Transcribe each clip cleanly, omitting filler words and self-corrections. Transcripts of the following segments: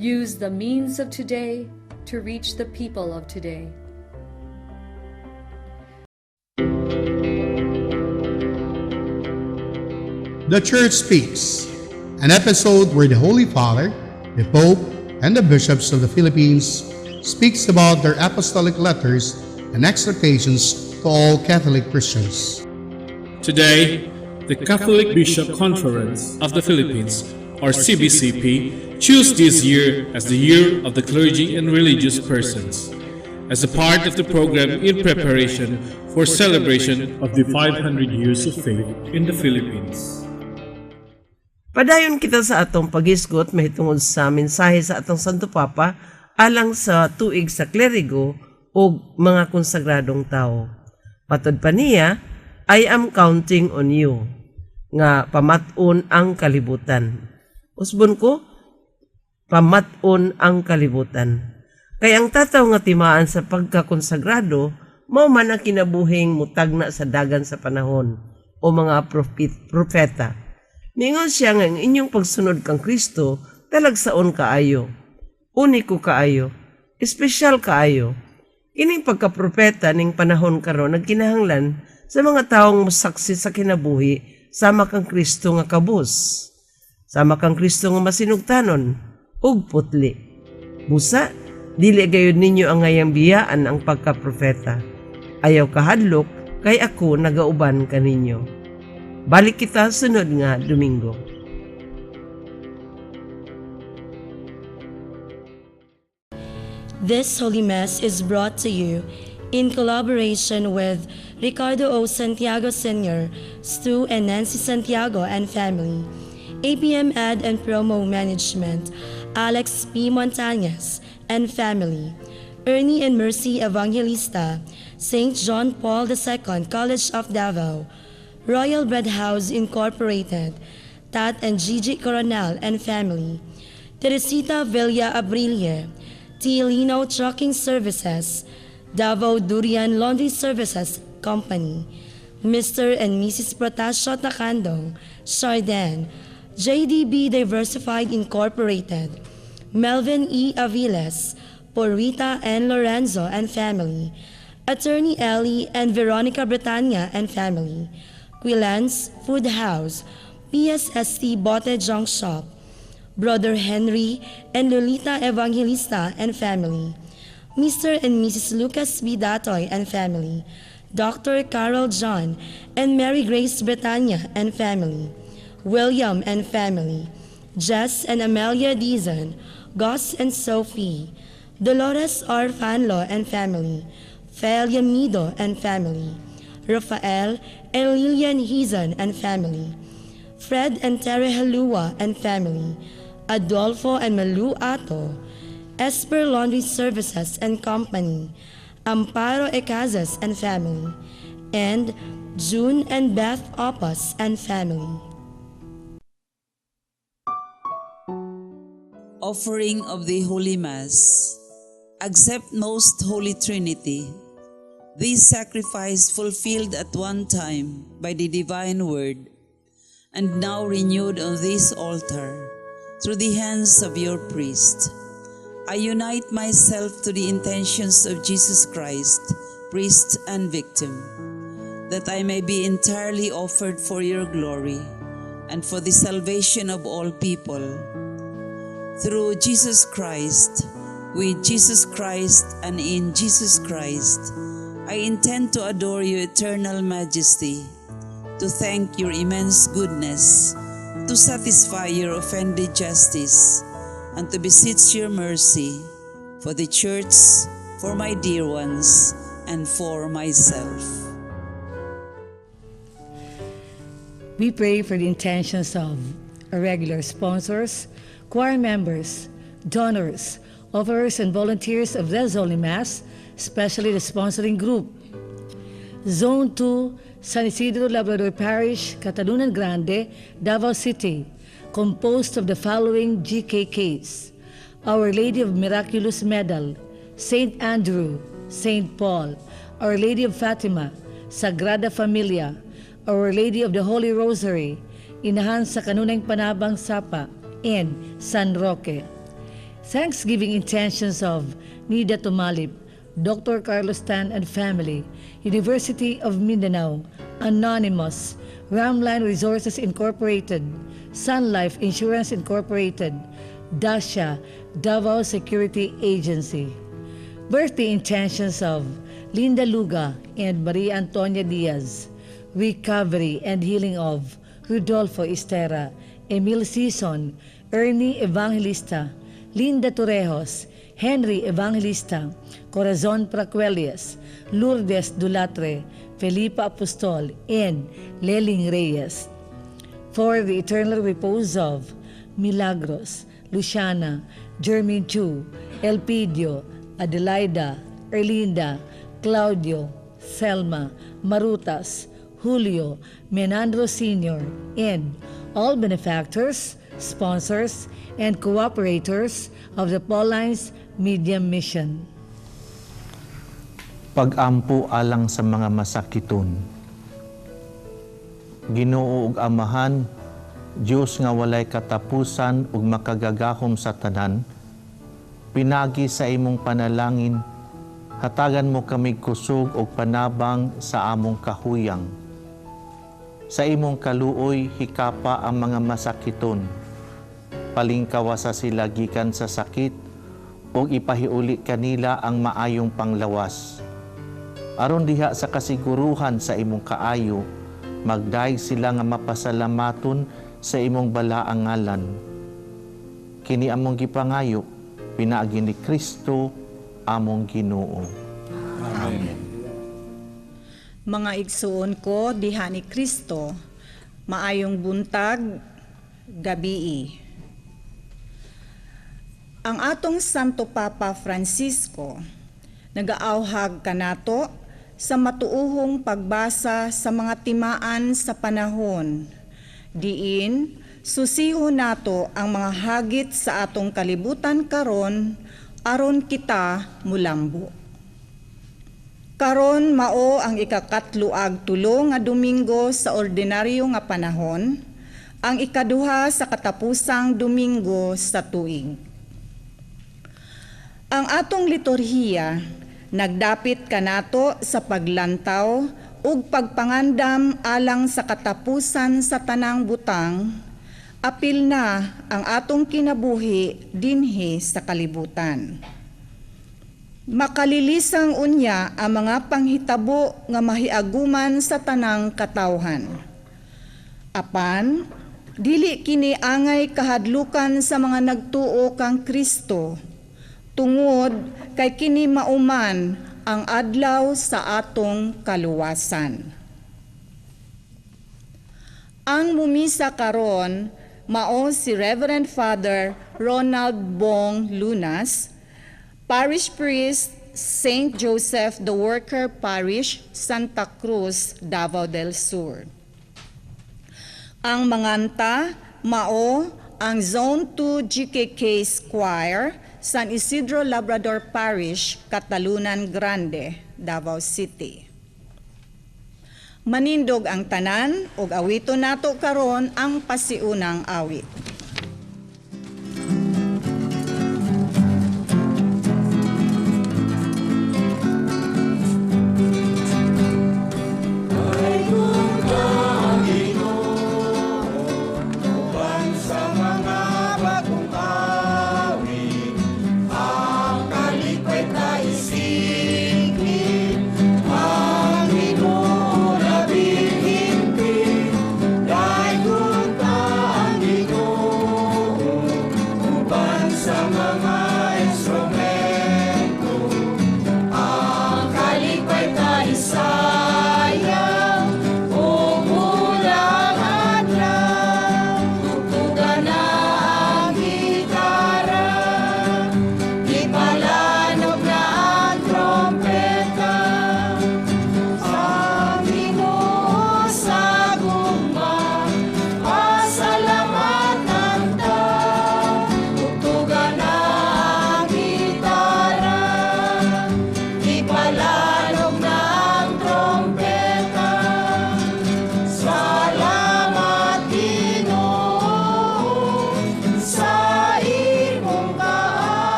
Use the means of today to reach the people of today. The Church Speaks, an episode where the Holy Father, the Pope, and the bishops of the Philippines speaks about their apostolic letters and exhortations to all Catholic Christians. Today, the Catholic Bishop Conference of the Philippines, or CBCP, choose this year as the Year of the Clergy and Religious Persons, as a part of the program in preparation for celebration of the 500 years of faith in the Philippines. Padayon kita sa atong paghisgot mahitungod sa mensahe sa atong Santo Papa alang sa Tuig sa Klerigo ug mga konsagradong tawo. Matod pa niya, "I am counting on you," nga pamat-on ang kalibutan. Usbon ko, pamat-on ang kalibutan. Kay ang tataw nga timaan sa pagkakonsagrado, mao man ang kinabuhing mutagna sa dagan sa panahon o mga propeta. Ningon siya nga ang inyong pagsunod kang Kristo talagsaon kaayo, uniko kaayo, espesyal kaayo. Kining pagkapropeta ning panahon karon nagkinahanglan sa mga taong mosaksi sa kinabuhi sama kang Kristo nga kabus. Sama kang Kristo nga masinugtanon ug putli. Busa, dili gayud ninyo angayang biyaan ang pagkaprofeta. Ayaw kahadlok kay ako nagauban kaninyo. Balik kita sunod nga Domingo. This Holy Mass is brought to you in collaboration with Ricardo O. Santiago Sr., Stu and Nancy Santiago and family, APM Ad and Promo Management, Alex P. Montañez and family, Ernie and Mercy Evangelista, St. John Paul II College of Davao, Royal Bread House Incorporated, Tat and Gigi Coronel and family, Teresita Villa Abrilie, T. Lino Trucking Services, Davao Durian Laundry Services Company, Mr. and Mrs. Protasio Takandong, Chardin, JDB Diversified Incorporated, Melvin E. Aviles, Porita and Lorenzo and family, Attorney Ellie and Veronica Britannia and family, Quilans Food House, PSST Bote Junk Shop, Brother Henry and Lolita Evangelista and family, Mr. and Mrs. Lucas B. Datoy and family, Dr. Carol John and Mary Grace Britannia and family, William and family, Jess and Amelia Dizon, Gus and Sophie, Dolores R. Fanlo and family, Felia Mido and family, Rafael and Lilian Hizon and family, Fred and Terry Halua and family, Adolfo and Malu Ato, Esper Laundry Services and Company, Amparo Ecazas and family, and June and Beth Opas and family. Offering of the Holy Mass. Accept, Most Holy Trinity, this sacrifice fulfilled at one time by the Divine Word, and now renewed on this altar through the hands of your priest. I unite myself to the intentions of Jesus Christ, priest and victim, that I may be entirely offered for your glory and for the salvation of all people. Through Jesus Christ, with Jesus Christ, and in Jesus Christ, I intend to adore your eternal majesty, to thank your immense goodness, to satisfy your offended justice, and to beseech your mercy for the Church, for my dear ones, and for myself. We pray for the intentions of our regular sponsors, choir members, donors, offerers, and volunteers of this Holy Mass, especially the sponsoring group. Zone 2, San Isidro Labrador Parish, Catalunan Grande, Davao City, composed of the following GKKs: Our Lady of Miraculous Medal, St. Andrew, St. Paul, Our Lady of Fatima, Sagrada Familia, Our Lady of the Holy Rosary, Inahan sa Kanunay Panabang Sapa, and San Roque. Thanksgiving intentions of Nida Tumalip, Dr. Carlos Tan and family, University of Mindanao, Anonymous, Ramline Resources Incorporated, Sun Life Insurance Incorporated, Dasha, Davao Security Agency. Birthday intentions of Linda Luga and Maria Antonia Diaz. Recovery and healing of Rudolfo Estera, Emil Sison, Ernie Evangelista, Linda Torrejos, Henry Evangelista, Corazon Praquelias, Lourdes Dulatre, Felipa Apostol, and Leling Reyes. For the eternal repose of Milagros, Luciana, Jermaine Chu, Elpidio, Adelaida, Erlinda, Claudio, Selma, Marutas, Julio, Menandro Sr., and all benefactors, sponsors, and cooperators of the Paulines Media Mission. Pag-ampo alang sa mga masakiton. Ginoo ug Amahan, Dios nga walay katapusan ug makagagahom sa tanan, pinagi sa imong panalangin, hatagan mo kami kusog ug panabang sa among kahuyang. Sa imong kaluoy, hikapa ang mga masakiton. Palingkawasa sila gikan sa sakit ug ipahiuli kanila ang maayong panglawas. Aron diha sa kasiguruhan sa imong kaayo, magdayeg sila nga mapasalamaton sa imong balaang ngalan. Kini among gipangayo, pinaagi ni Kristo among Ginoo. Amen. Mga igsuon ko diha ni Kristo, maayong buntag, gabii. Ang atong Santo Papa Francisco nagaawhag kanato sa matuohong pagbasa sa mga timaan sa panahon. Diin, susiho nato ang mga hagit sa atong kalibutan karon aron kita mulambo. Karon mao ang 32 nga Domingo sa ordinaryo nga panahon, ang ikaduha sa katapusang Domingo sa tuig. Ang atong liturhiya nagdapit kanato sa paglantaw ug pagpangandam alang sa katapusan sa tanang butang, apil na ang atong kinabuhi dinhi sa kalibutan. Makalilisang unya ang mga panghitabo nga mahiaguman sa tanang katawhan. Apan, dili kini angay kahadlukan sa mga nagtuo kang Kristo, tungod kay kini mauman ang adlaw sa atong kaluwasan. Ang mumisa karon mao si Reverend Father Ronald Bong Lunas, Parish Priest, St. Joseph the Worker Parish, Santa Cruz, Davao del Sur. Ang manganta mao ang Zone 2 GKK Choir, San Isidro Labrador Parish, Catalunan Grande, Davao City. Manindog ang tanan ug awito nato karon ang pasiunang awit. Daygon ta ang Ginoo.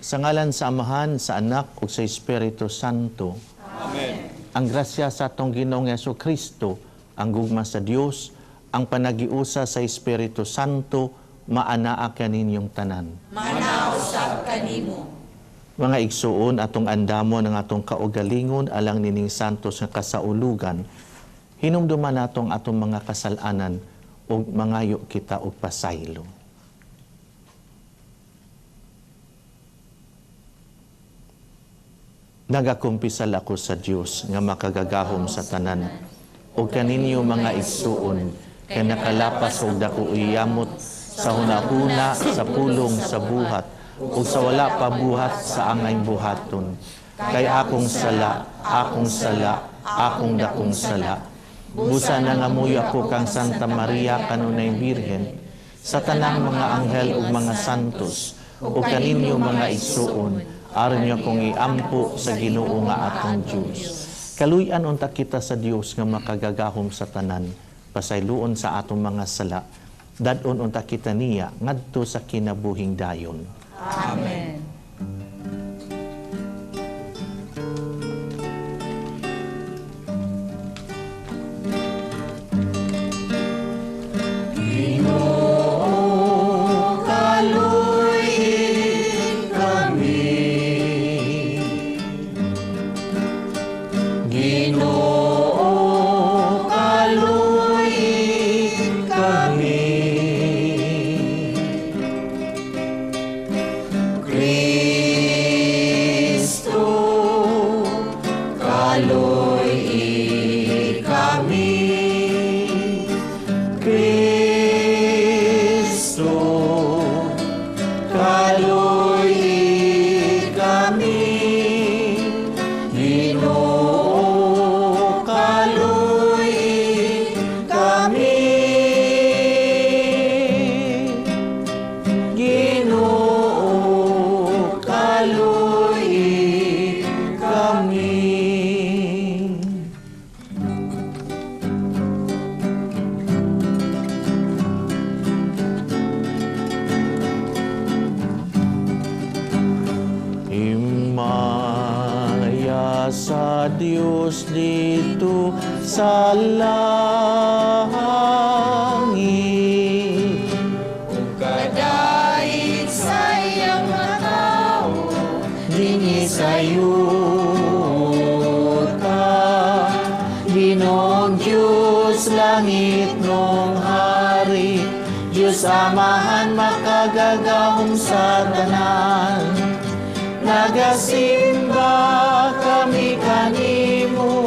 Sa ngalan sa Amahan, sa Anak ug sa Espiritu Santo. Amen. Ang grasya sa atong Ginoong Kristo, ang gugma sa Dios, ang panagiusa sa Espiritu Santo, maanaa kaninyong tanan. Maanaa usab kanimo. Mga igsuon, atong andamon ang atong kaugalingon alang nining santos nga kasaulugan. Hinumduman natong atong mga kasalanan ug mangayo kita og pasaylo. Nagakumpisal ako sa Dios nga makagagahom sa tanan ug kaninyo mga igsuon kay nakalapas og dako iyamot sa hunahuna, sa pulong, sa buhat ug sa wala pa buhat sa angay buhaton. Kay akong sala, akong sala, akong dakong sala. Busa nangamuyo ako kang Santa Maria kanunay Birhen, sa tanang mga anghel ug mga santos ug kaninyo mga igsuon, aron niyo akong iampo sa Ginoo nga atong Dios. Kaluy-an unta kita sa Dios nga makagagahom sa tanan, pasayloon sa atong mga sala, dad-on unta kita niya ngadto sa kinabuhing dayon. Amen. Sa Diyos dito sa langit, ug kadait sa iyang mga tawo dinhi sa yuta. Ginoong Diyos, langit nung hari, Diyos Amahan, makagagahom sa tanan. Nagasimba kami kanimo,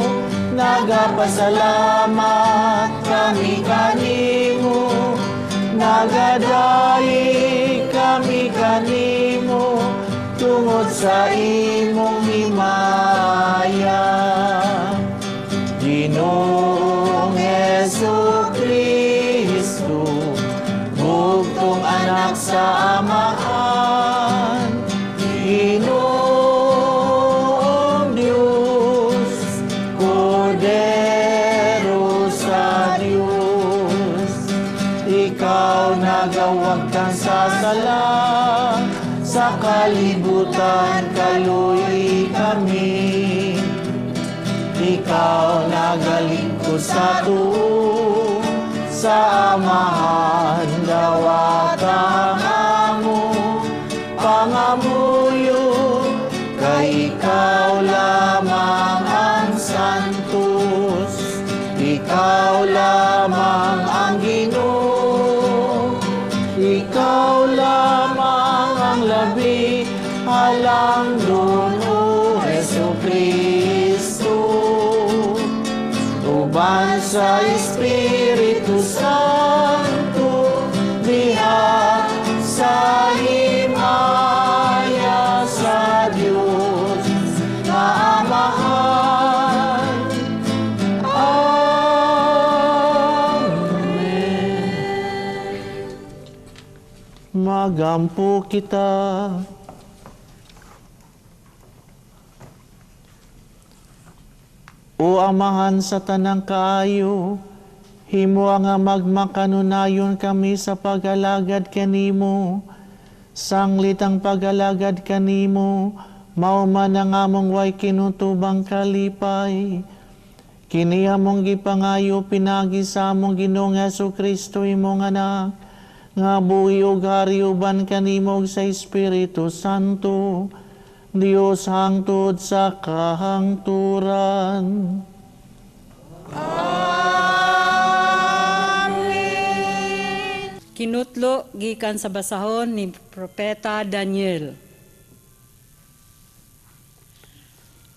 nagapasalamat kami kanimo, nagadaig kami kanimo, tungod sa imong himaya. Ginoong Jesu-Kristo, bugtong anak sa Amahan, Ginoong Diyos, Kordero sa Diyos, ikaw nagawagtang sa sala, sa kalibutan kaluy kami. Ikaw nagalingkod sa tuo, sa Amahan dawata amo, pangamuyo, kay ikaw lamang ang santos, ikaw lamang ang Ginoo, ikaw lamang ang labi, halang duno, Jesu-Kristo. Uban sa Espiritu Santo, diha sa himaya sa Diyos na Amahan. Amen. Magampo kita. O Amahan sa tanang kaayo, himo nga magmakanunayon kami sa pag-alagad kanimo. Sanglit ang pagalagad kanimo, mao man ang among way kinutubang kalipay. Kini among gipangayo pinagi sa among Ginoong Hesukristo imong anak, nga buhi ug hari uban kanimo ug sa Espiritu Santo, Dios hangtod sa kahangturan. Amen. Kinutlo gikan sa basahon ni Propeta Daniel.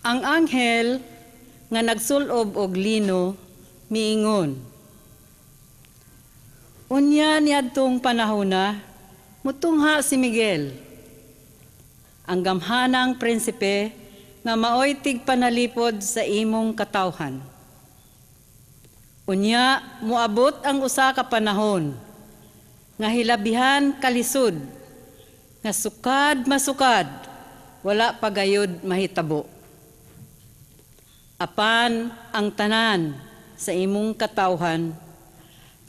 Ang anghel nga nagsulob og lino miingon. Unya niadtong panahona mutungha si Miguel, ang gamhanang prinsipe nga maoy tigpanalipod sa imong katawhan. Unya moabot ang usa ka panahon nga hilabihan kalisod, nga sukad masukad, wala pa gayud mahitabo. Apan ang tanan sa imong katawhan,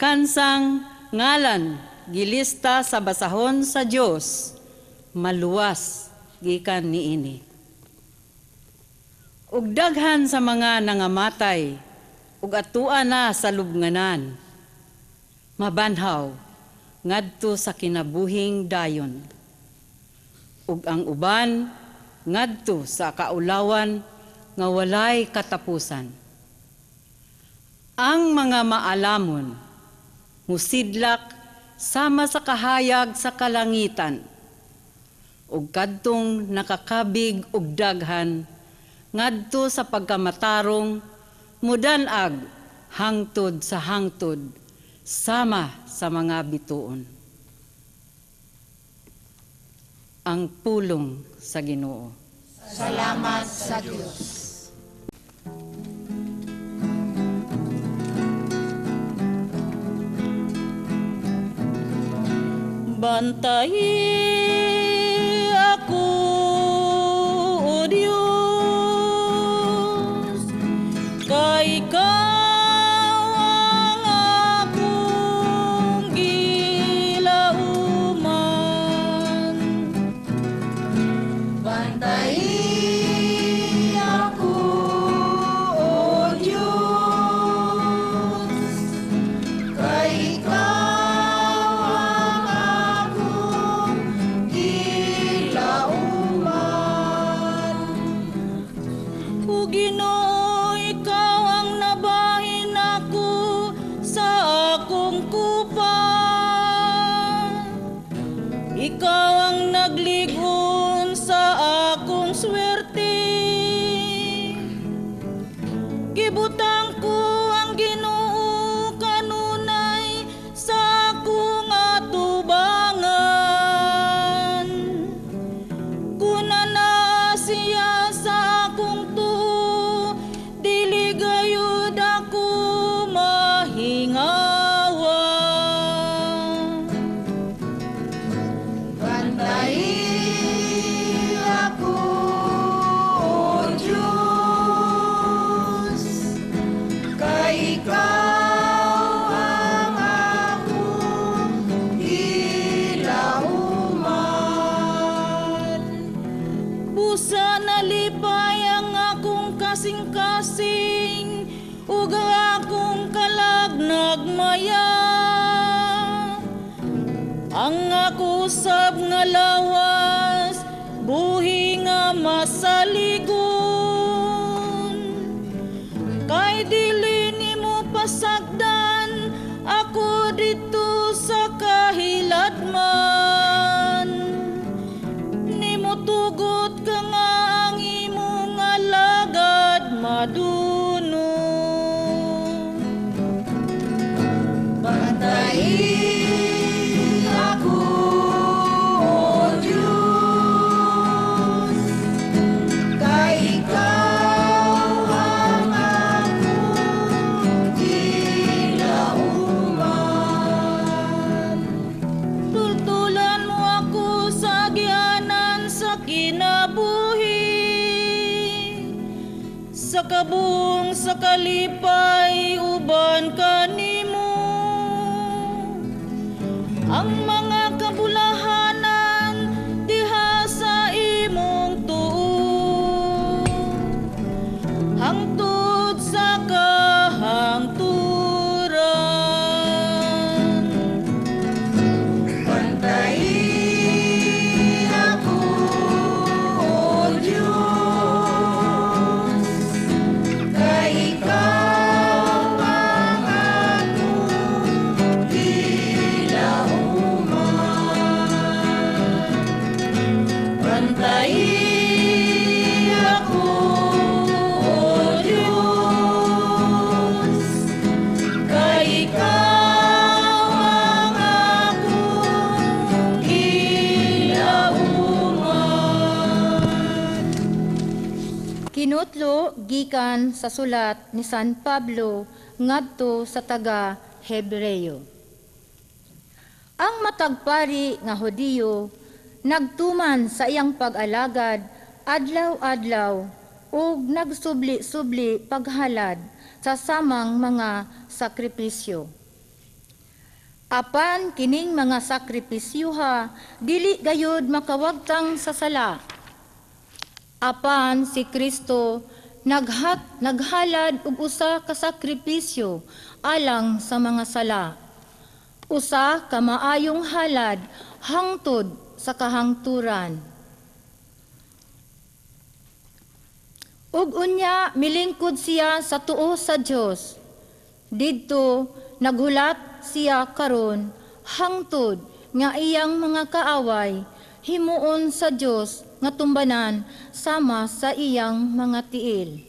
kansang ngalan gilista sa basahon sa Dios, maluwas gikan niini. Ug daghan sa mga nangamatay ug atua na sa lubnganan, mabanhaw ngadto sa kinabuhing dayon. Ug ang uban ngadto sa kaulawan nga walay katapusan. Ang mga maalamon musidlak sama sa kahayag sa kalangitan, ug kadtong nakakabig og daghan ngadto sa pagkamatarong mudan-ag hangtod sa hangtod sama sa mga bituon. Ang pulong sa Ginoo. Salamat sa Dios. Bantayi ako, O Dios, kay ikaw ang akong gilauman. Bantayi ako, O Dios, kay ikaw ang akong gilauman. O Ginoo, ikaw ang nabahin ako sa akong kupa. Ikaw ang nagligon sa akong swerte. Gibutang ko ang Ginoo kanunay sa akong atubangan. Kun anaa siya sa akong tuo, dili gayud ako mahingawa. Bantayi ako, O Dios, kay ikaw ang akong gilauman. Busa nalipay ang akong kasing-kasing ug ang akong kalag nagmaya. Ang ako usab nga lawas, buhi nga masaligon. Kay dili nimo pasagdan ako didto sa kahiladman. Nimo tugot ka nga ang imong alagad madunong. Bantayi ako, O Dios, kay ikaw ang akong gilauman. Tultulan mo ako sa agianan sa kinabuhi, sa kabuong sa kalipay uban kanimo. Ang mga kabulahanan Pagdalahi ako, O Diyos, kay ikaw ang akong gilauman. Kinutlo gikan sa sulat ni San Pablo ngadto sa taga Hebreo. Ang matag pari nga Hudiyo nagtuman sa iyang pag-alagad adlaw-adlaw ug nagsubli-subli paghalad sa samang mga sakripisyo. Apan kining mga sakripisyuha dili gayud makawagtang sa sala. Apan si Kristo naghalad og usa ka sakripisyo alang sa mga sala. Usa ka maayong halad hangtod sa kahangturan. Ug unya milingkod siya sa tuo sa Dios. Didto naghulat siya karon hangtod nga iyang mga kaaway himuon sa Dios nga tumbanan sama sa iyang mga tiil.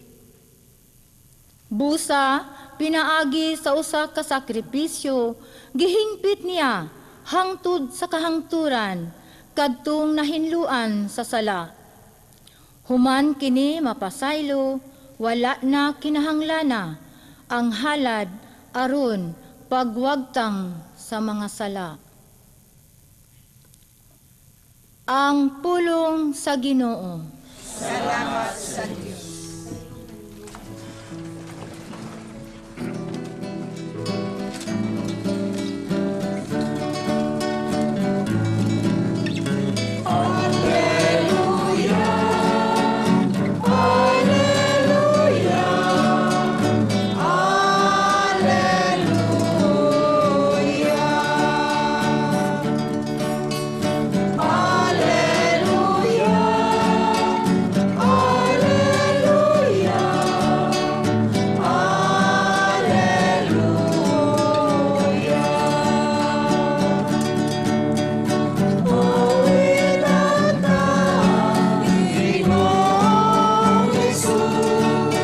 Busa pinaagi sa usa ka sakripisyo, gihingpit niya hangtod sa kahangturan kadtong nahinluan sa sala. Human kini mapasaylo, wala na kinahanglana ang halad aron pagwagtang sa mga sala. Ang pulong sa Ginoo. Salamat sa Diyos. Alleluia, Alleluia, Alleluia. Alleluia, Alleluia, Alleluia. Awit ta, Ginoong Jesus,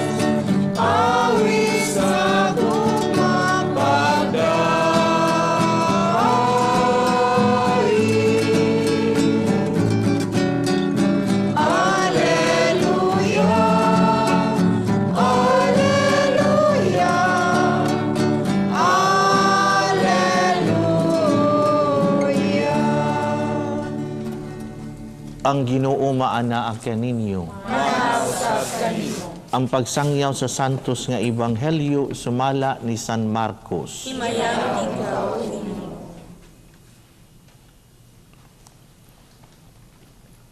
awit sa gugma pagdaig. Alleluia, Alleluia, Alleluia. Ang Ginoo maanaa kaninyo. Ang pagsangyaw sa Santos nga Ebanghelyo sumala ni San Marcos.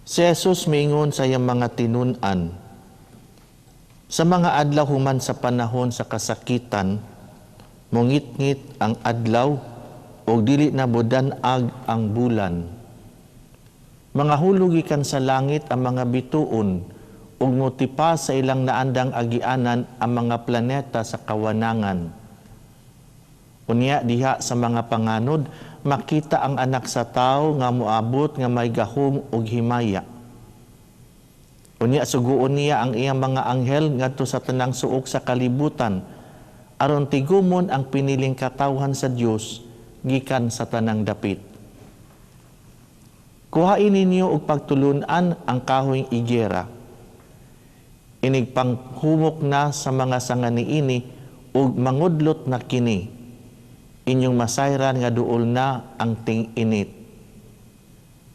Si Jesus miingon sa iyang mga tinun-an, sa mga adlaw human sa panahon sa kasakitan, mongitngit ang adlaw ug dili na modan-ag ang bulan. Mga hulog gikan sa langit ang mga bituon ug motipa sa ilang naandang agianan ang mga planeta sa kawanangan. Unya diha sa mga panganod makita ang anak sa tawo nga moabot nga may gahom ug himaya. Unya suguon niya ang iyang mga anghel ngadto sa tanang suok sa kalibutan aron tigumon ang piniling katawhan sa Dios gikan sa tanang dapit. Kuhain ninyo og pagtulun-an ang kahoy igera. Inig panghumok na sa mga sanga niini ug mangudlot na kini. Inyong masayran nga duol na ang ting-init.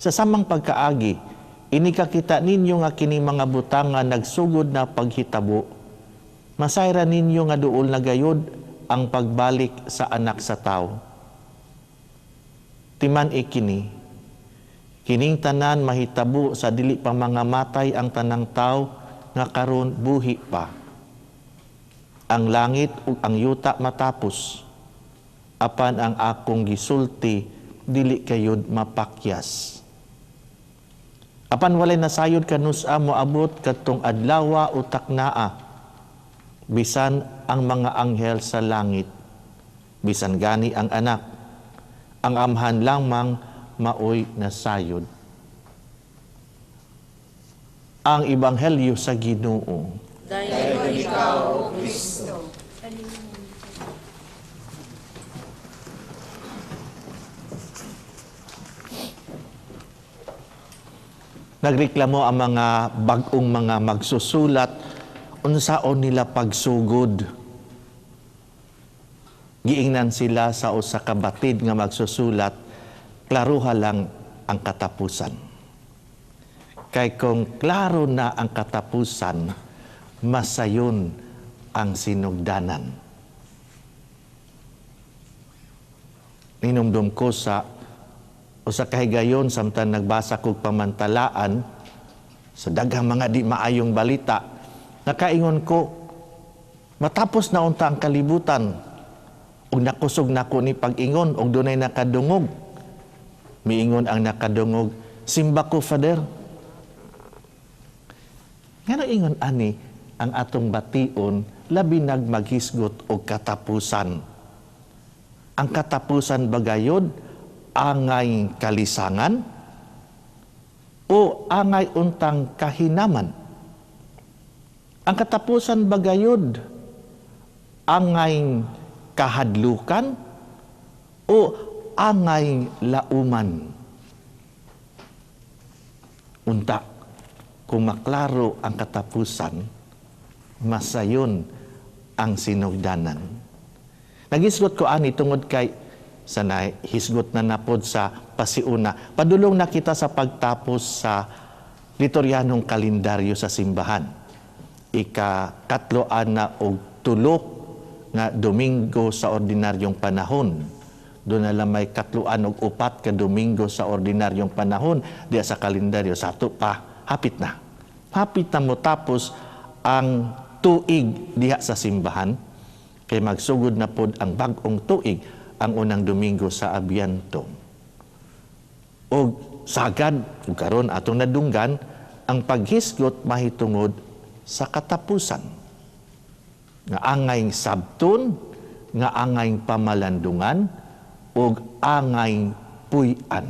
Sa samang pagkaagi, inikakita ninyo nga kini mga butanga nagsugod na paghitabo. Masayran ninyo nga duol na gayod ang pagbalik sa anak sa tawo. Timan ikini, kining tanan mahitabo sa dili pa mga matay ang tanang tawo nga karon buhi pa. Ang langit ug ang yuta matapos, apan ang akong gisulti dili kayod mapakyas. Apan walay nasayod kanusa moabot kadtong adlawa o taknaa, bisan ang mga anghel sa langit, bisan gani ang anak, ang amhan lamang maoy nasayod. Ang Ebanghelyo sa Ginoo. Dayon ikaw, O Kristo. Nagreklamo ang mga bag-ong mga magsusulat unsaon nila pagsugod. Giingnan sila sa usa ka batid nga magsusulat, klaruha lang ang katapusan. Kay kung klaro na ang katapusan, masayon ang sinugdanan. Ninumdum ko sa usa ka higayon samtang nagbasa kog pamantalaan sa daghang mga di maayong balita, nakaingon ko, matapos na unta ang kalibutan, ug nakusog nako ni pag-ingon og dunay nakadungog. Miingon ang nakadungog, simba ko, Father. Ngano ingon ani ang atong bation, labi nag maghisgot og katapusan. Ang katapusan bagayod angay kalisangan o angay untang kahinaman? Ang katapusan bagayod angay kahadlukan o angay lauman? Unta, kung maklaro ang katapusan, masayon ang sinugdanan. Nagisgot ko ani tungod kay sanay hisgot na napod sa pasiuna. Padulong na kita sa pagtapos sa lituryanong kalendaryo sa simbahan. Ika-katloan na og tulo nga Domingo sa ordinaryong panahon. Doon na lang may katloan og upat ka Domingo sa ordinaryong panahon diya sa kalendaryo. Sa ato pa, hapit na. Hapit na mo tapos ang tuig diha sa simbahan. Kay magsugod na pod ang bag-ong tuig ang unang Domingo sa Abyento. Og sagad, ug karon atong nadunggan ang paghisgot mahitungod sa katapusan. Nga angay sabton, nga angay pamalandungan, ug angay puy-an.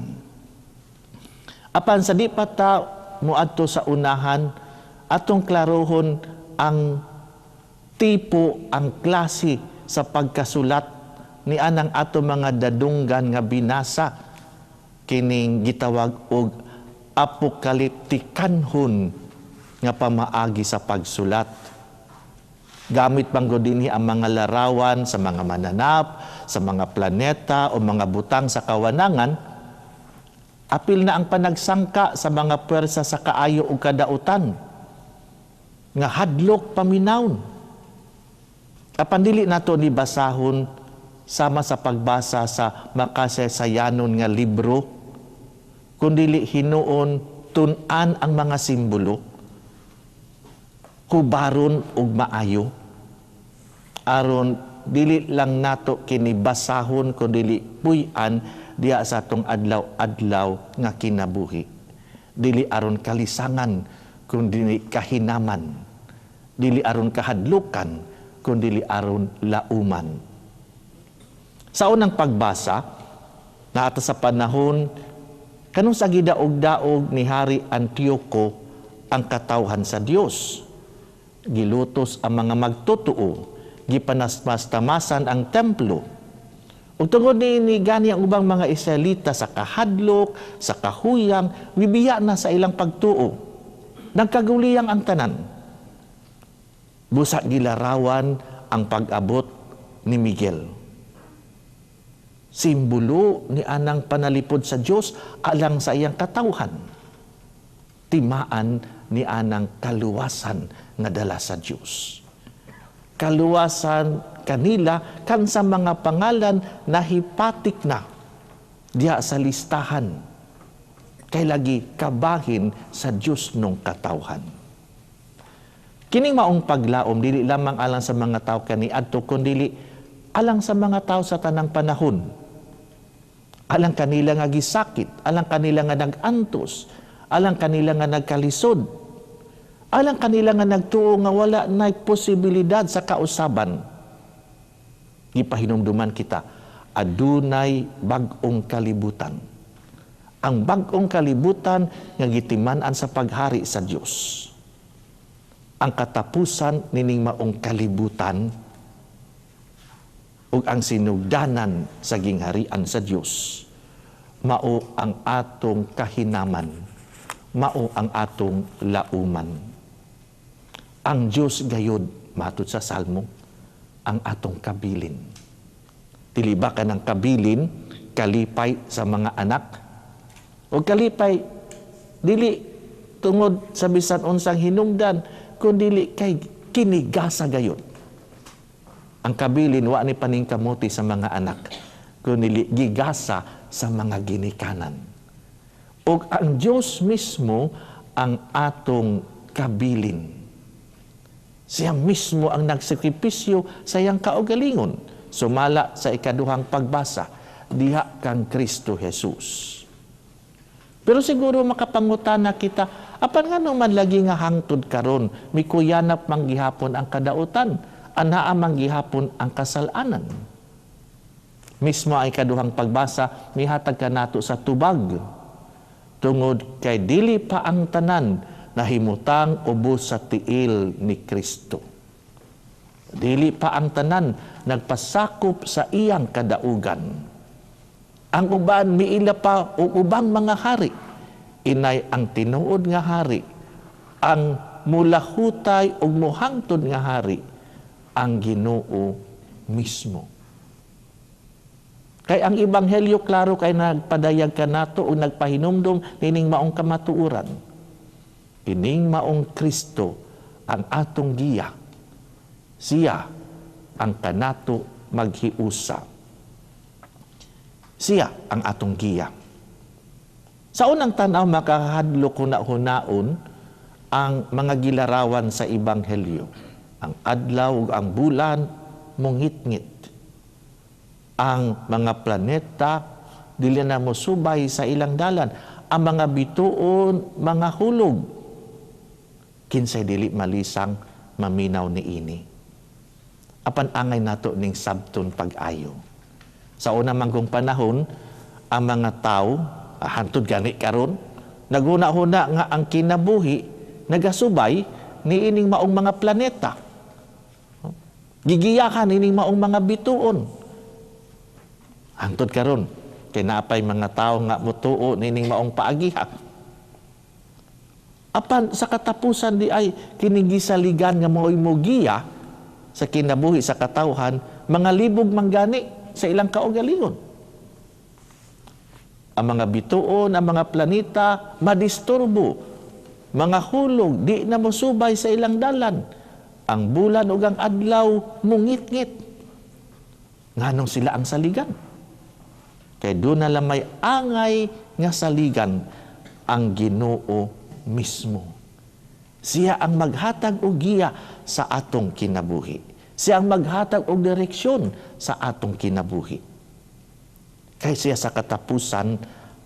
Apan sa di pa ta moadto sa unahan, atong klarohon ang tipo, ang klase sa pagkasulat ni anang ato mga dadunggan nga binasa kining gitawag og apokaliptikanhon nga pamaagi sa pagsulat. Gamit banggo dinhi ang mga larawan sa mga mananap, sa mga planeta o mga butang sa kawanangan. Apil na ang panagsangka sa mga puwersa sa kaayo ug kadautan nga hadlok paminawon. Apan dili nato ni basahon sama sa pagbasa sa makasaysayanon nga libro, kundili hinuon tun-an ang mga simbolo, kubaron ug maayo, aron dili lang nato kini basahon kundili puy-an diha sa atong adlaw-adlaw nga kinabuhi. Dili aron kalisangan kundili kahinaman, dili aron kahadlukan kundili aron lauman. Sa unang pagbasa, naata sa panahon kanung sa gidaog-daog ni Hari Antioco ang katawhan sa Dios. Gilutos ang mga magtotoo, gipanasmastamasan ang templo. Ug tungod niini gani ang ubang mga Israelita sa kahadlok, sa kahuyang, mibiya na sa ilang pagtuo. Nagkaguliyang ang tanan. Busa gilarawan ang pag-abot ni Miguel. Simbolo ni anang panalipod sa Dios alang sa iyang katawhan. Timaan ni anang kaluwasan nga dala sa Dios. Kaluwasan kanila kan sa mga pangalan na hipatik na diha sa listahan. Kay lagi kabahin sa Dios nung katawhan. Kining maong paglaom dili lamang alang sa mga tawo kaniadto kundili alang sa mga tawo sa tanang panahon. Alang kanila nga gisakit, alang kanila nga nag-antos, alang kanila nga nagkalisod, alang kanila nga nagtuo nga wala nay posibilidad sa kausaban. Gipahinumduman kita, adunay bag-ong kalibutan. Ang bag-ong kalibutan nga gitiman-an sa paghari sa Dios. Ang katapusan nining maong kalibutan ug ang sinugdanan sa gingharian sa Dios mao ang atong kahinaman, mao ang atong lauman. Ang Dios gayud, matud sa Salmo, ang atong kabilin. Dili ba kanang kabilin kalipay sa mga anak? O kalipay dili tungod sa bisan unsang hinungdan, kundili kay kinigasa gayud. Ang kabilin wa ni paningkamuti sa mga anak, kundili gigasa sa mga ginikanan. Og ang Dios mismo ang atong kabilin. Siya mismo ang nagsakripisyo sa iyang kaugalingon. Sumala sa ikaduhang pagbasa, diha kang Kristo Jesus. Pero siguro makapangutana kita, apan ngano man lagi nga hangtod karon, mikuyanap manggihapon ang kadautan, anaa manggihapon ang kasalanan. Mismo ang ikaduhang pagbasa, mihatag kanato sa tubag. Tungod kay dili pa ang tanan nahimutang ubos sa tiil ni Kristo. Dili pa ang tanan nagpasakop sa iyang kadaugan. Ang uban miila pa og ubang mga hari. Inay ang tinuod nga hari, ang mulahutay og muhangtod nga hari, ang Ginoo mismo. Kay ang ebanghelyo klaro kay nagpadayag kanato o nagpahinumdom nining maong kamatuoran. Kining maong Kristo ang atong giya. Siya ang kanato maghiusa. Siya ang atong giya. Sa unang tan-aw makahadlok huna-hunaon ang mga gilarawan sa ebanghelyo. Ang adlaw ug ang bulan mongitngit. Ang mga planeta dili na mosubay sa ilang dalan. Ang mga bituon mga hulog. Kinsay dili malisang maminaw niini. Apan angay nato ning sabton pag-ayo. Sa una manggong panahon, ang mga tao, hantod gani karon, naghuna-huna nga ang kinabuhi nagasubay niining maong mga planeta. Gigiyakan ining maong mga bituon. Hantod karon kay naapay mga tao nga motuo niining maong paagiha. Apan sa katapusan di ay kining gisaligan nga mao'y mogiya sa kinabuhi sa katawhan, mga libog manggani sa ilang kaugalingon. Ang mga bituon, ang mga planeta madisturbo, mga hulog di na mosubay sa ilang dalan. Ang bulan ug ang adlaw mungitngit. Nganong sila ang saligan? Kay doon na lamay angay nga saligan ang Ginoo mismo. Siya ang maghatag og giya sa atong kinabuhi. Siya ang maghatag og direksyon sa atong kinabuhi. Kay siya sa katapusan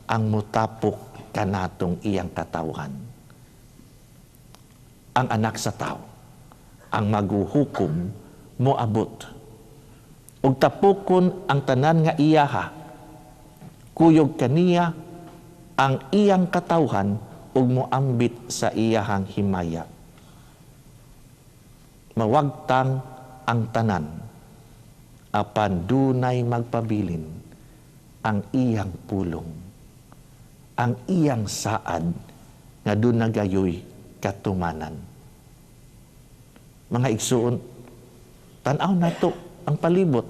ang mutapok kanatong iyang katawhan. Ang anak sa tao, ang maguhukom moabot. Og tapokon ang tanan nga iyaha, kuyog kaniya ang iyang katawhan ug moambit sa iyahang himaya. Mawagtang ang tanan, apan dunay magpabilin ang iyang pulong, ang iyang saad nga duna gayoy katumanan. Mga igsuon, tan-aw nato ang palibot.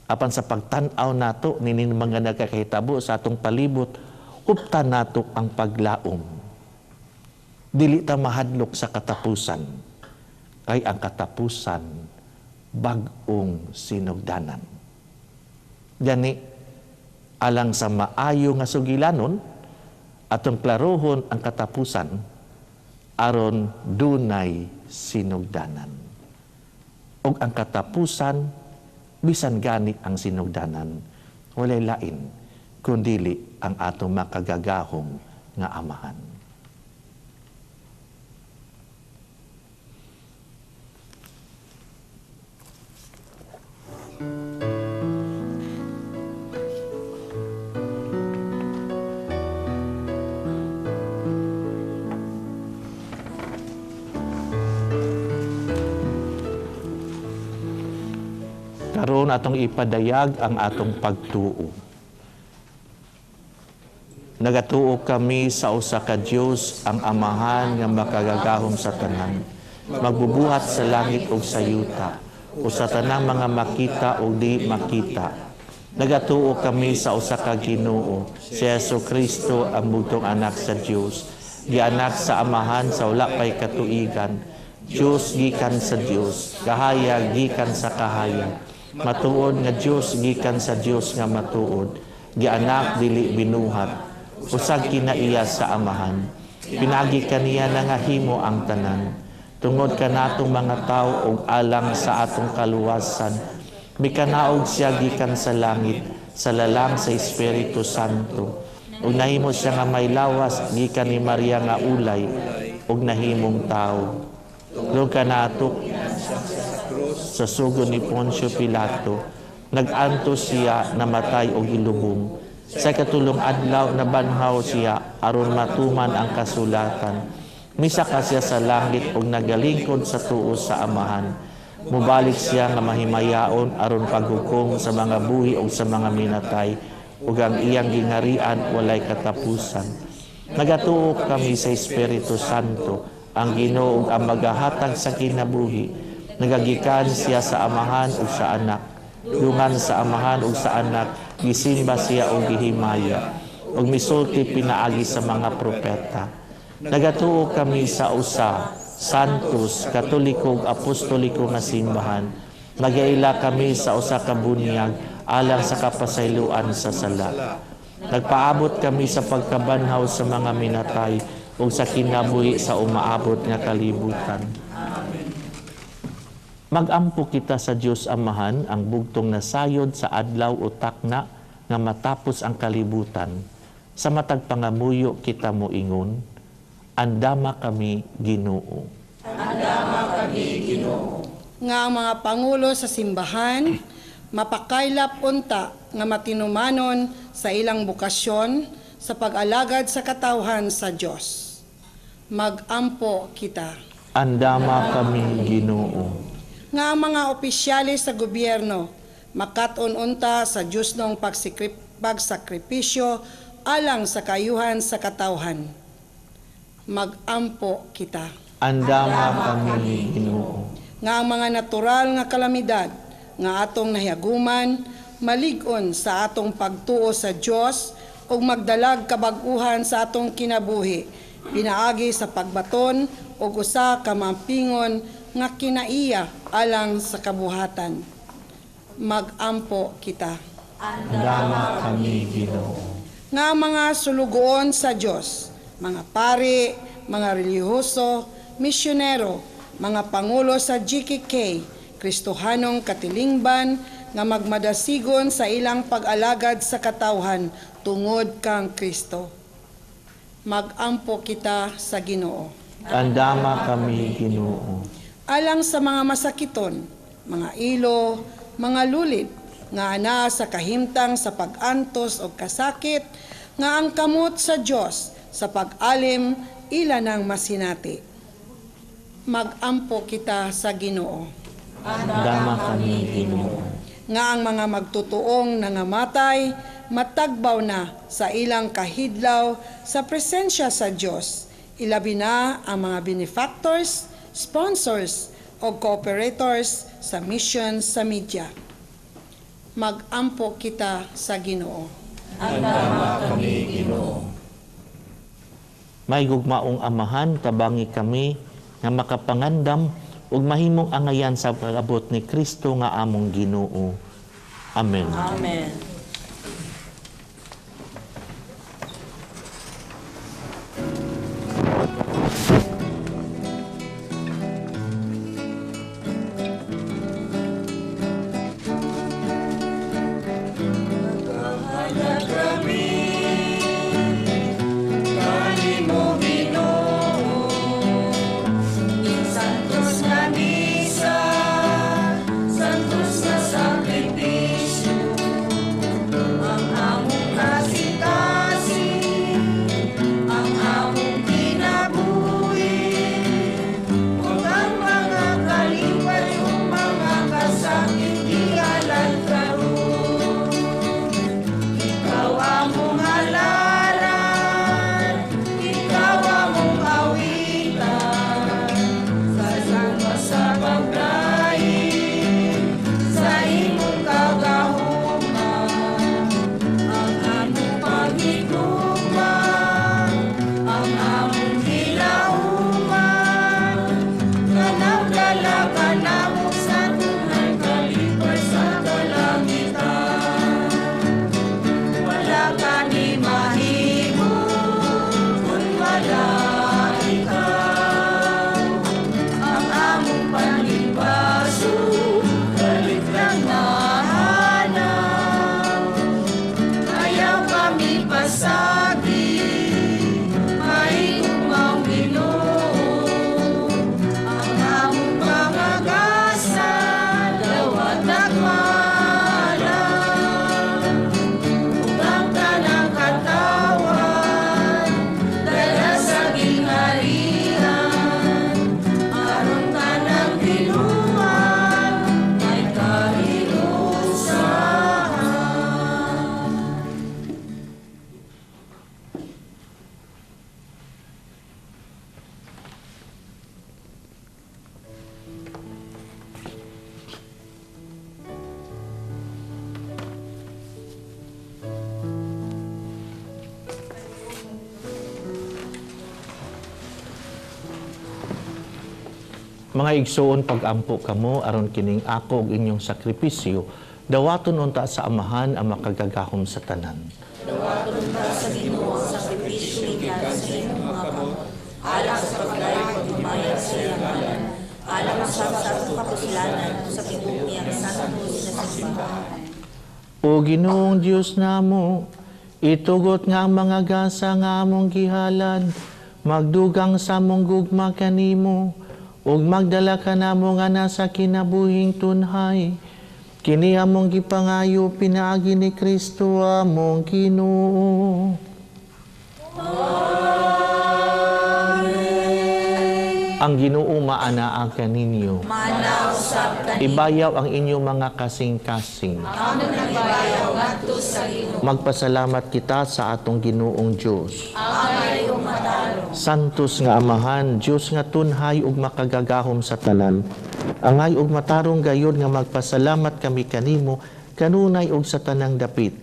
Apan sa pagtan-aw nato nining mga nagkakahitabo sa atong palibot, uptan nato ang paglaom. Dili ta mahadlok sa katapusan, kay ang katapusan bag-ong sinugdanan. Gani, alang sa maayo nga sugilanon, atong klarohon ang katapusan, aron dunay sinugdanan. Og ang katapusan, bisan gani ang sinugdanan, walay lain kundili ang atong makagagahom nga Amahan. Karon atong ipadayag ang atong pagtuo. Nagatuo kami sa usa ka Dios, ang Amahan nga makagagahom sa tanan, magbubuhat sa langit ug sa yuta, ug sa tanang mga makita ug di makita. Nagatuo kami sa usa ka Ginoo, si Jesu Kristo, ang bugtong anak sa Dios, gianak sa Amahan sa wala pay katuigan, Dios gikan sa Dios, kahayag gikan sa kahayag, matuod nga Dios gikan sa Dios nga matuod, gianak dili binuhat, usag kinaiya sa Amahan. Pinagi kaniya nangahimo ang tanan. Tungod kanatong mga tawo ug alang sa atong kaluwasan, mikanaog siya gikan sa langit sa lalang sa Espiritu Santo. Ug nahimo siya nga may lawas gikan ni Maria nga ulay ug nahimong tawo. Tungod kanato sa sugod ni Poncio Pilato, nag-antos siya, namatay og ilubong. Sa ikatulong adlaw nabanhaw siya aron matuman ang kasulatan. Misaka siya sa langit ug nagalingkod sa tuo sa Amahan. Mubalik siya nga mahimayaon aron paghukom sa mga buhi ug sa mga minatay, ug ang iyang gingarian walay katapusan. Nagatuo kami sa Espiritu Santo, ang Ginoo ug ang magahatag sa kinabuhi. Nagagikan siya sa Amahan ug sa Anak. Dungan sa Amahan ug sa Anak, gisimba siya ug gihimaya, ug misulti pinaagi sa mga propeta. Nagatuo kami sa usa, Santos, Katoliko ug Apostoliko nga simbahan. Nagaila kami sa usa ka bunyag alang sa kapasayloan sa sala. Nagpaabot kami sa pagkabanhaw sa mga minatay ug sa kinabuhi sa umaabot nga kalibutan. Magampo kita sa Dios Amahan, ang bugtong nasayod sa adlaw o takna nga matapos ang kalibutan. Sa matag pangamuyo kita moingon, andama kami Ginoo. Andama kami Ginoo. Nga ang mga pangulo sa simbahan mapakaylap unta nga matinumanon sa ilang bukasyon sa pag-alagad sa katawhan sa Dios. Magampo kita. Andama kami Ginoo. Nga ang mga opisyales sa gobyerno makat-on unta sa Diyosnong pagsakripisyo alang sa kayuhan sa katawhan. Magampo kita. Andama kami Ginoo. Nga ang mga natural nga kalamidad nga atong nahiaguman malig-on sa atong pagtuo sa Dios ug magdalag kabag-uhan sa atong kinabuhi pinaagi sa pagbaton og usa ka mampingon nga kinaiya alang sa kabuhatan. Magampo kita. Andama kami Ginoo. Nga ang mga sulugoon sa Dios, mga pari, mga relihiyoso, misyonero, mga pangulo sa GKK, Kristohanong katilingban nga magmadasigon sa ilang pag-alagad sa katawhan tungod kang Kristo. Magampo kita sa Ginoo. Andama kami Ginoo. Alang sa mga masakiton, mga ilo, mga lulid, nga ana sa kahimtang sa pag-antos o kasakit, nga ang kamot sa Dios sa pag-alim ila nang masinati. Magampo kita sa Ginoo. Andama kami Ginoo. Nga ang mga magtutuong nangamatay matagbaw na sa ilang kahidlaw sa presensya sa Dios. Ilabi na ang mga benefactors, sponsors o cooperators sa mission sa media. Magampo kita sa Ginoo. Andama kami Ginoo. May gugmaong Amahan, tabangi kami nga makapangandam ug mahimong angayan sa pag-abot ni Kristo nga among Ginoo. Amen. Amen. Santos nga misa, santos na sakripisyo, Mga igsoon, pag-ampo kamo aron kining ako ug inyong sakripisyo dawaton unta sa Amahan ang makagagahom sa tanan. Dawaton unta sa Ginoo ang sakripisyo gikan sa imong mga kamot, alang sa pagdayeg ug himaya sa iyang ngalan, alang usab sa atong kapuslanan ug sa tibuok niyang santos nga simbahan. O Ginoong Dios namo, itugot nga ang mga gasa nga among gihalad, magdugang sa among gugma kanimo, ug magdala kanamo nga nasa kinabuhing tunhay. Kini among gipangayo pinaagi ni Kristo among Ginoo. Amen. Ang Ginoo maanaa kaninyo. Maanaa usab kaninyo. Ibayaw ang inyong mga kasing-kasing. Among ibayaw ngadto sa Ginoo. Magpasalamat kita sa atong Ginoong Dios. Angay ug matarong. Santos nga Amahan, Dios nga tunhay ug makagagahom sa tanan. Angay ug matarong gayod nga magpasalamat kami kanimo kanunay ug sa tanang dapit.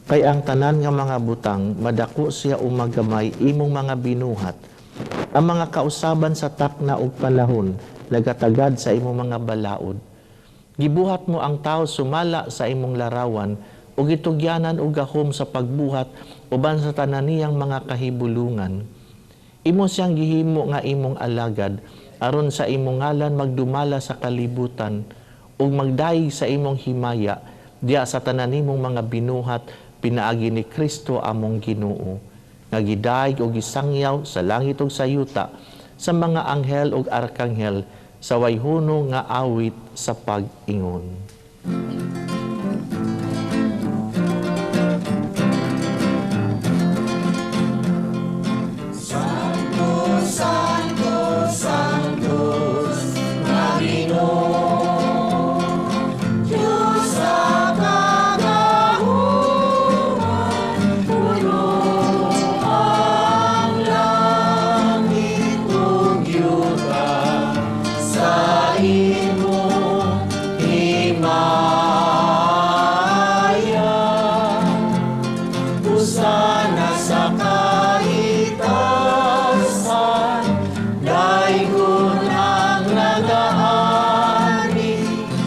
Kay ang tanan nga mga butang madako siya o magamay imong mga binuhat. Ang mga kausaban sa takna ug panahon nagatagad sa imong mga balaod. Gibuhat mo ang tao sumala sa imong larawan ug gitugyanan og gahom sa pagbuhat uban sa tanan niyang mga kahibulungan. Imo siyang gihimo nga imong alagad aron sa imong ngalan magdumala sa kalibutan ug magdayeg sa imong himaya diya sa tanan nimong mga binuhat pinaagi ni Kristo among Ginoo, nga gidayeg og gisangyaw sa langit ug sa yuta sa mga anghel ug arkanghel sa way hunong nga awit sa pag-ingon. Santo, Santo, Santos, nga Ginoo, Diyos sa kagahuman, puno ang langit ug yuta sa imong himaya. Hosana sa kaitasan, daygon ang nagaani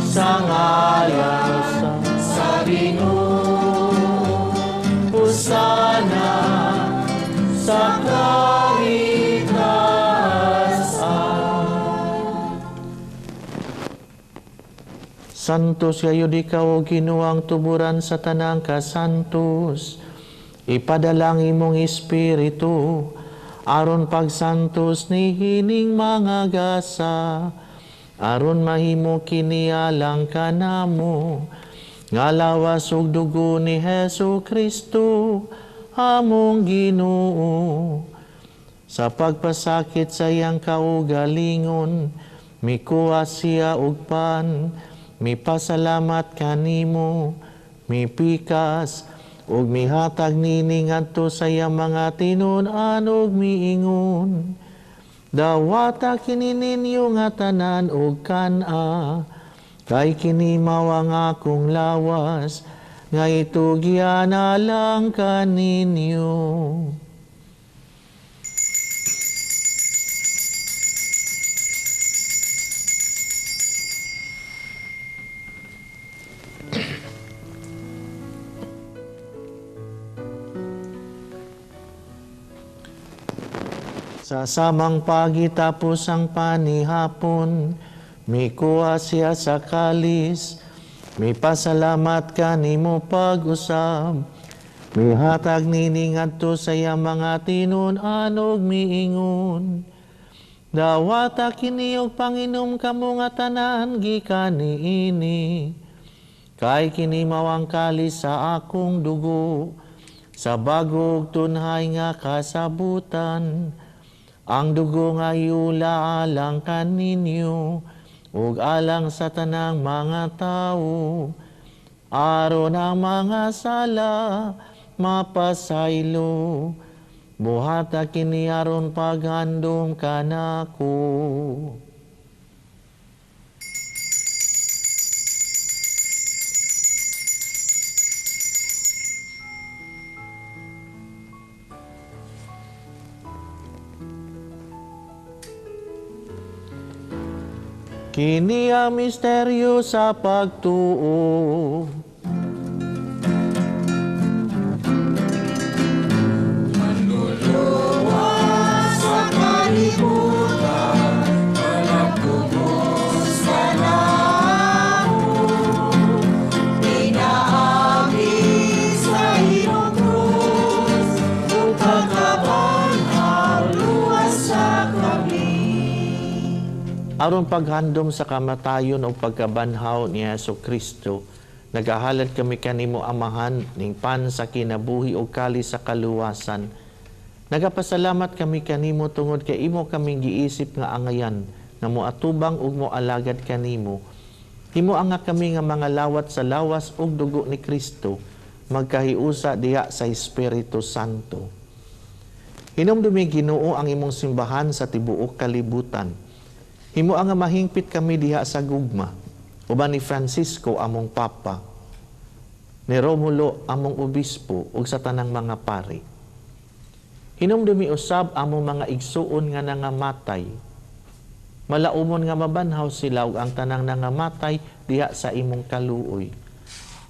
sa ngalan sa Ginoo. Hosana sa kaitasan. Santos gayud ikaw, o Ginoo, ang tuburan sa tanang kasantos. Ipadala ang imong espiritu aron pagsantos ni hining mga gasa, aron mahimo kini alang kanamo nga lawas ug dugo ni Hesus Kristo among Ginoo. Sa pagpasakit sa iyang kaugalingon, mikuha siya og pan, mipasalamat kanimo, mipikas ug mihatag nini ngadto sa iyang mga tinun-an ug miingon, dawata kini ninyo nga tanan ug kan-a, kay kini mao ang akong lawas nga itugyan alang kaninyo. Sa samang pagitapos ang panihapon, mikuha siya sa kalis, mipasalamat kanimo pag-usab, mihatag nini ngadto sa iyang mga tinun-an ug miingon, dawata kini og panginom kamo nga tanan gikan niini, kay kini mao ang kalis sa akong dugo, sa bag-o ug tunhay nga kasabutan. Ang dugo nga yula alang kaninyo ug alang sa tanang mga tawo, aron ang mga sala mapasaylo. Buhata kini aron paghandom kanako. Kini ang misteryo sa pagtuo. Manluluwas sa kalibutan, nagtubos ka namo. Pinaagi sa imong krus, ug pagkabanhaw, luwas sa kami. Aron paghandom sa kamatayon o pagkabanhaw ni Hesus Kristo, nagahalad kami kanimo Amahan ning pan sa kinabuhi o kali sa kaluwasan. Nagapasalamat kami kanimo tungod kay imo kaming giisip nga angayan nga moatubang ug moalagad kanimo. Himo nga kami nga mga lawat sa lawas ug dugo ni Kristo, magkahiusa diha sa Espiritu Santo. Hinumdumi Ginoo ang imong simbahan sa tibuok kalibutan. Himo nga mahingpit kami diha sa gugma, uban ni Francisco among Papa, ni Romulo among Obispo ug sa tanang mga pari. Hinumdumi usab among mga igsuon nga nangamatay. Malaumon nga mabanhaw sila ug ang tanang nangamatay diha sa imong kaluoy.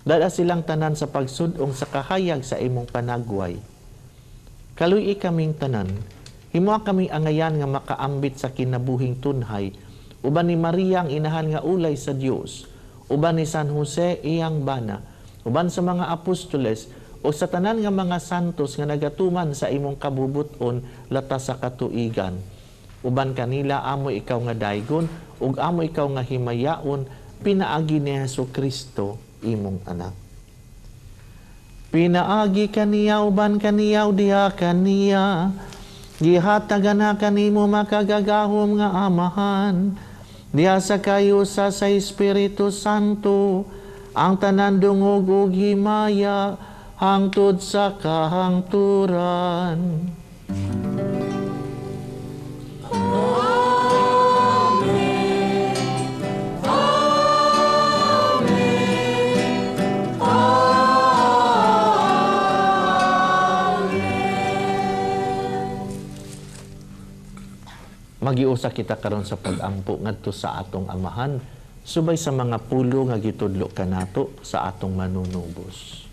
Dala silang tanan sa pagsud-ong sa kahayag sa imong panagway. Kaluy-i kaming tanan, himo kaming angayan nga makaambit sa kinabuhing tunhay, uban ni Maria ang inahan nga ulay sa Dios, uban ni San Jose iyang bana, uban sa mga apostoles o sa tanan nga mga santos nga nagatuman sa imong kabubuton lata sa katuigan. Uban kanila amo ikaw nga daygon ug amo ikaw nga himayaon pinaagi ni Hesus Kristo imong anak. Pinaagi kaniya uban kaniya diha kaniya, gihatagan na kanimo makagagahom nga Amahan, diha sa kayusa sa Espiritu Santo, ang tanan dungog ug himaya hangtod sa kahangturan. Amen. Amen. Amen. Magiusa kita karon sa pag-ampo ngadto sa atong Amahan, subay sa mga pulo nga gitudlo kanato sa atong manunubos.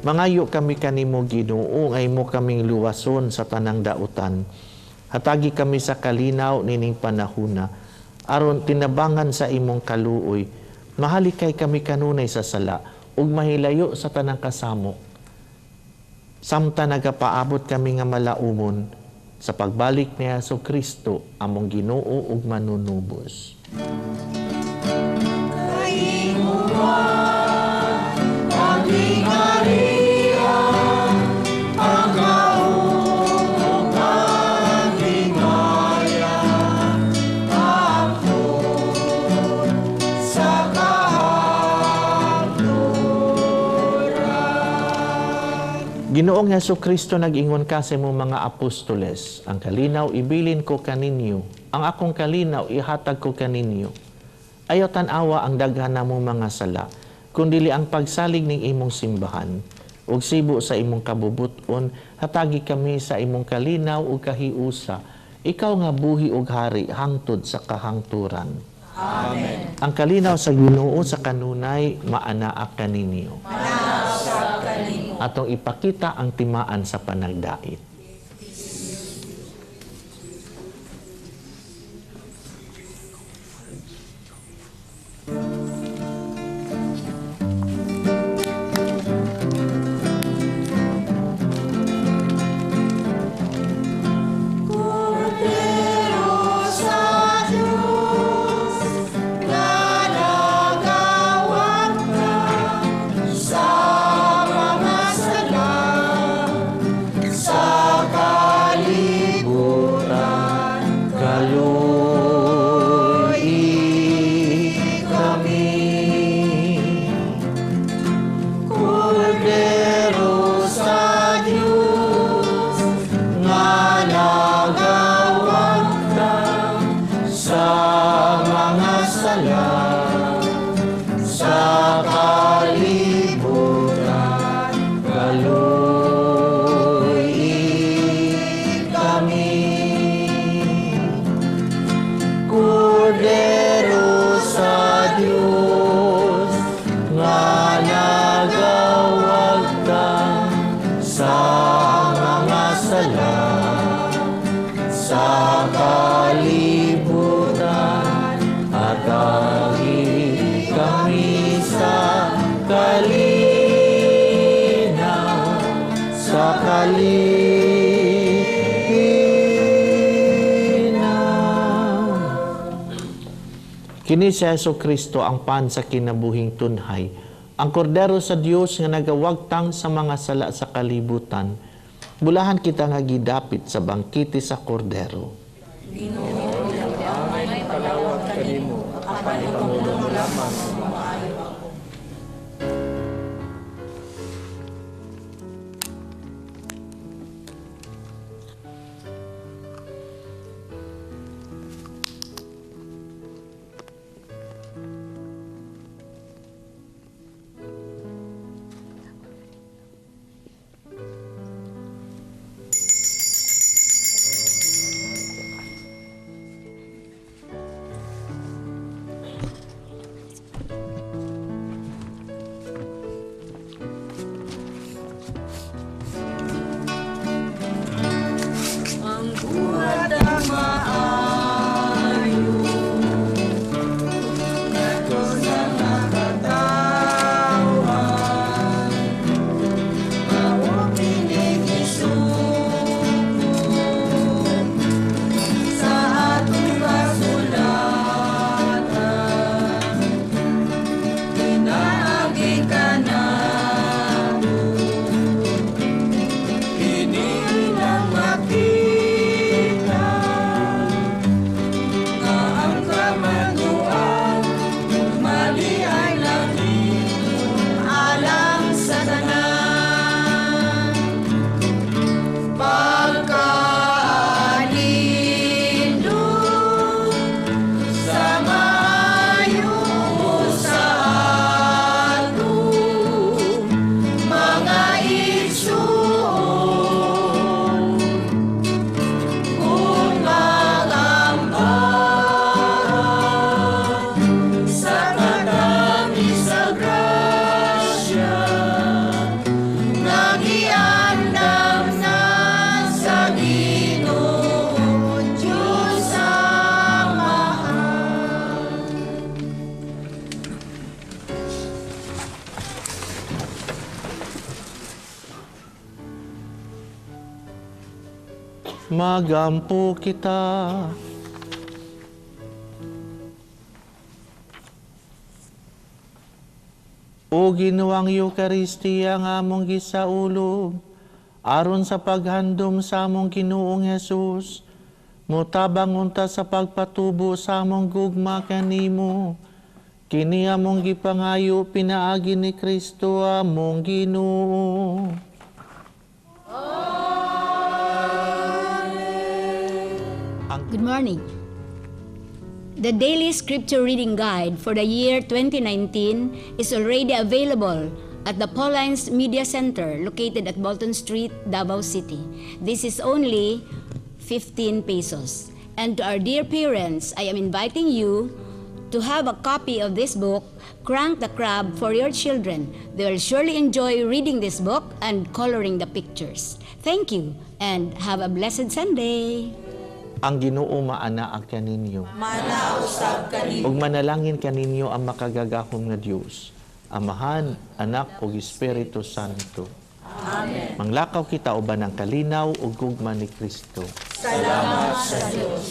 Mangayo kami kanimo Ginoo, nga imo kaming luwason sa tanang dautan. Hatagi kami sa kalinaw nining panahuna, aron tinabangan sa imong kaluoy. Mahalikay kami kanunay sa sala, ug mahilayo sa tanang kasamok. Samtang nagapaabot kami nga malaumon sa pagbalik ni Hesus Kristo among Ginoo ug manunubos. Ang Ginoong Hesus Kristo, nag-ingon ka sa imong mga apostoles, ang kalinaw ibilin ko kaninyo, ang akong kalinaw ihatag ko kaninyo. Ayaw tan-awa ang daghan namong mga sala, kundili ang pagsalig ning imong simbahan. Ug sibo sa imong kabubuton, hatagi kami sa imong kalinaw ug kahiusa. Ikaw nga buhi ug hari hangtod sa kahangturan. Amen. Ang kalinaw sa Ginoo sa kanunay maanaa kaninyo. Atong ipakita ang timaan sa panagdait. Kordero sa Diyos, nga nagawag ka sa mga sala, sa kalibutan, Kaloy kami. Kordero sa Diyos, nga nagawag ka sa mga sala, sa kalibutan, Kaloy kami. Kordero sa Diyos, nga nagawag ka sa mga sala, sa kalibutan, hatagi kami sa kalinaw, sa kalinaw. Kini si Hesus Kristo ang pan sa kinabuhing tunhay, ang kordero sa Dios nga nagawagtang sa mga sala sa kalibutan. Bulahan kita nga gidapit sa bangkete sa kordero. Ginoo, angay palawat kanimo, apan ipangulo mo lamang ug maayo ako. Ang buhat ang maayo, ngadto sa mga katawhan, mao kini gisugo sa atong kasulatan, pinaagi kanato. Kini ilang makita nga ang kamanduan mali ay langit alang sa tanan. Pagkalindot sa maayo sa atong mga igsuon, kung magamba sa katamis sa grasya nga giandam na sa Ginoo Diyos Amahan. Magampo kita. O Ginoong Eukaristiya nga among gisaulog, aron sa paghandom sa among Ginoong Hesus, motabang unta sa pagpatubo sa among gugma kanimo. Kini among gipangayo pinaagi ni Kristo among Ginoo. Good morning. The Daily Scripture Reading Guide for the year 2019 is already available at the Paulines Media Center located at Bolton Street, Davao City. This is only 15 pesos. And to our dear parents, I am inviting you to have a copy of this book, Crank the Crab, for your children. They will surely enjoy reading this book and coloring the pictures. Thank you and have a blessed Sunday. Ang Ginoo maanaa kaninyo. Maanaa usab kaninyo. Ug manalangin kaninyo ang makagagahom nga Dios, Amahan, Anak ug Espiritu Santo. Amen. Manglakaw kita uban ang kalinaw ug gugma ni Kristo. Salamat sa Dios.